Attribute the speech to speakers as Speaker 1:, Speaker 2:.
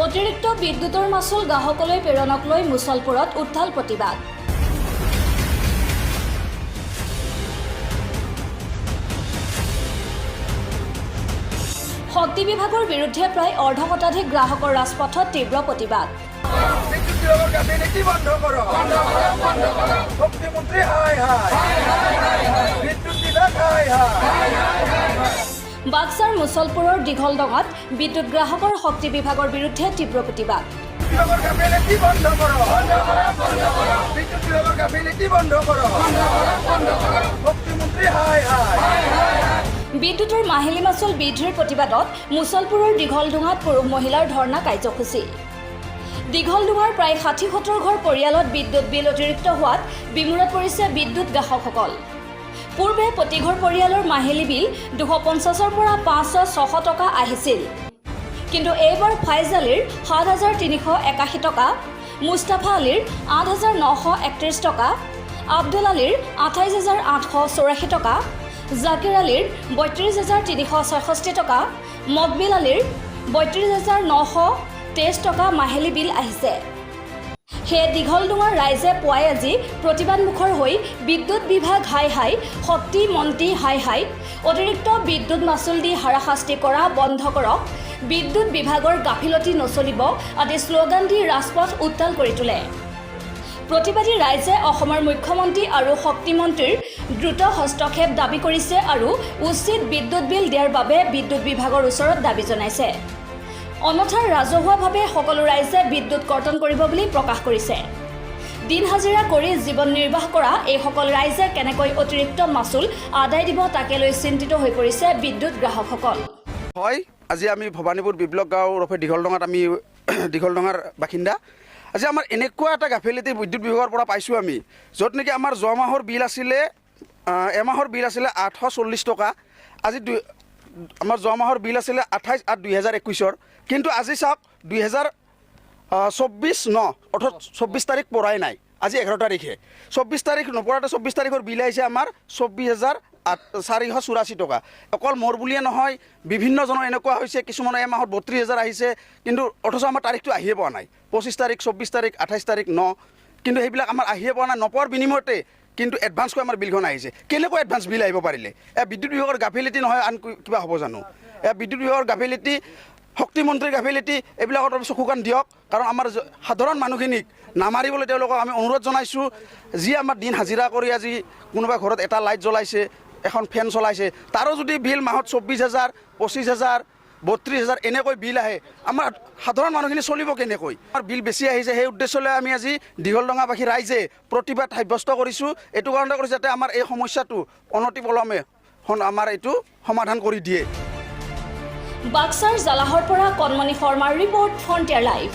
Speaker 1: অতিৰিক্ত বিদ্যুতৰ মাচুল গ্ৰাহকলৈ প্ৰেৰণক লৈ মুছলপুৰত উত্তাল প্ৰতিবাদ। শক্তি বিভাগৰ বিৰুদ্ধে প্ৰায় অৰ্ধ শতাধিক গ্ৰাহকৰ ৰাজপথত তীব্ৰ প্ৰতিবাদ।
Speaker 2: বিদ্যুৎ বিভাগৰ গাফিলতি বন্ধ কৰক। শক্তিমন্ত্ৰী হায় হায়, বিদ্যুৎ বিভাগ হায় হায়।
Speaker 1: বাক্সাৰ মুছলপুৰৰ দীঘলডঙাত বিদ্যুৎ গ্ৰাহকৰ শক্তি বিভাগৰ বিৰুদ্ধে তীব্ৰ প্ৰতিবাদ।
Speaker 2: বিভাগৰ গাফিলতি বন্ধ কৰক। বিদ্যুৎ বিভাগৰ গাফিলতি বন্ধ কৰক। শক্তিমন্ত্ৰী হায় হায়।
Speaker 1: বিদ্যুতৰ মাহিলী মাচুল বৃদ্ধিৰ প্ৰতিবাদত মুছলপুৰৰ দীঘলডোঙাত পুৰুষ মহিলাৰ ধৰ্ণা কাৰ্যসূচী। দীঘলডোঙাৰ প্ৰায় 60-70 ঘৰ পৰিয়ালত বিদ্যুৎ বিল অতিৰিক্ত হোৱাত বিমোৰত পৰিছে বিদ্যুৎ গ্ৰাহকসকল। পূৰ্বে প্ৰতিঘৰ পৰিয়ালৰ মাহিলী বিল 250ৰ পৰা 500-600 টকা আহিছিল। কিন্তু এইবাৰ ফাইজ আলীৰ 7381 টকা, মুস্তাফা আলীৰ 8931 টকা, আব্দুল আলীৰ 28,884 টকা, জাকিৰ আলীৰ 32,366 টকা, মকবিল আলীৰ 32,923 টকা মাহিলী বিল আহিছে। সেয়ে দীঘলডোঙাৰ ৰাইজে পুৱাই আজি প্ৰতিবাদমুখৰ হৈ বিদ্যুৎ বিভাগ হায় হায়, শক্তি মন্ত্ৰী হায় হায়, অতিৰিক্ত বিদ্যুৎ মাচুল দি হাৰাশাস্তি কৰা বন্ধ কৰক, বিদ্যুৎ বিভাগৰ গাফিলতি নচলিব আদি শ্লোগান দি ৰাজপথ উত্তাল কৰি তোলে। প্ৰতিবাদী ৰাইজে অসমৰ মুখ্যমন্ত্ৰী আৰু শক্তিমন্ত্ৰীৰ দ্ৰুত হস্তক্ষেপ দাবী কৰিছে আৰু উচিত বিদ্যুৎ বিল দিয়াৰ বাবে বিদ্যুৎ বিভাগৰ ওচৰত দাবী জনাইছে। অন্যথা ৰাজহুৱাভাৱে সকলো ৰাইজে বিদ্যুৎ কৰ্তন কৰিব বুলি প্ৰকাশ কৰিছে। দিন হাজিৰা কৰি জীৱন নিৰ্বাহ কৰা এইসকল ৰাইজে কেনেকৈ অতিৰিক্ত মাচুল আদায় দিব, তাকে লৈ চিন্তিত হৈ পৰিছে বিদ্যুৎ গ্ৰাহকসকল।
Speaker 3: হয়, আজি আমি ভৱানীপুৰ বিপ্লৱ গাঁও ওৰফে দীঘলডঙাত, আমি দীঘলডঙাৰ বাসিন্দা। আজি আমাৰ এনেকুৱা এটা গাফিলতি বিদ্যুৎ বিভাগৰ পৰা পাইছোঁ আমি, য'ত নেকি আমাৰ যোৱা মাহৰ বিল আছিলে, এমাহৰ বিল আছিলে 840 টকা। আজি আমাৰ যোৱা মাহৰ বিল আছিলে 28/8/2021ৰ। কিন্তু আজি চাওক, 2024 ন, অৰ্থাৎ 24 তাৰিখ পৰাই নাই, আজি 11 তাৰিখে। 24 তাৰিখ নপৰাতে 24 তাৰিখৰ বিল আহিছে আমাৰ 24,484 টকা। অকল মোৰ বুলিয়ে নহয়, বিভিন্নজনৰ এনেকুৱা হৈছে। কিছুমানৰ এমাহত 32,000 আহিছে, কিন্তু অথচ আমাৰ তাৰিখটো আহিয়ে পোৱা নাই। 25 তাৰিখ, 24 তাৰিখ, 28 তাৰিখ ন, কিন্তু সেইবিলাক আমাৰ আহিয়ে পোৱা নাই। নপোৱাৰ বিনিময়তে কিন্তু এডভান্সকৈ আমাৰ বিলখন আহিছে। কেনেকৈ এডভান্স বিল আহিব পাৰিলে? এয়া বিদ্যুৎ বিভাগৰ গাফিলতি নহয় আন কিবা হ'ব জানো? এয়া বিদ্যুৎ বিভাগৰ গাফিলতি, শক্তিমন্ত্ৰীৰ গাফিলতি, এইবিলাকত অলপ চকু কাণ দিয়ক। কাৰণ আমাৰ সাধাৰণ মানুহখিনিক নামাৰিবলৈ তেওঁলোকক আমি অনুৰোধ জনাইছোঁ। যি আমাৰ দিন হাজিৰা কৰি আজি কোনোবা ঘৰত এটা লাইট জ্বলাইছে, এখন ফেন চলাইছে, তাৰো যদি বিল মাহত 24,000, 25,000, 32,000 এনেকৈ বিল আহে, আমাৰ সাধাৰণ মানুহখিনি চলিব কেনেকৈ? আমাৰ বিল বেছি আহিছে, সেই উদ্দেশ্যলৈ আমি আজি দীঘলডঙাবাসী ৰাইজে প্ৰতিবাদ সাব্যস্ত কৰিছোঁ। এইটো কাৰণতে কৰিছোঁ যাতে আমাৰ এই সমস্যাটো অনতি পলমে আমাৰ এইটো সমাধান কৰি দিয়ে।
Speaker 1: বাক্সাৰ জালাহৰ পৰা কণমণি শৰ্মাৰ ৰিপৰ্ট, ফ্ৰণ্টিয়াৰ লাইভ।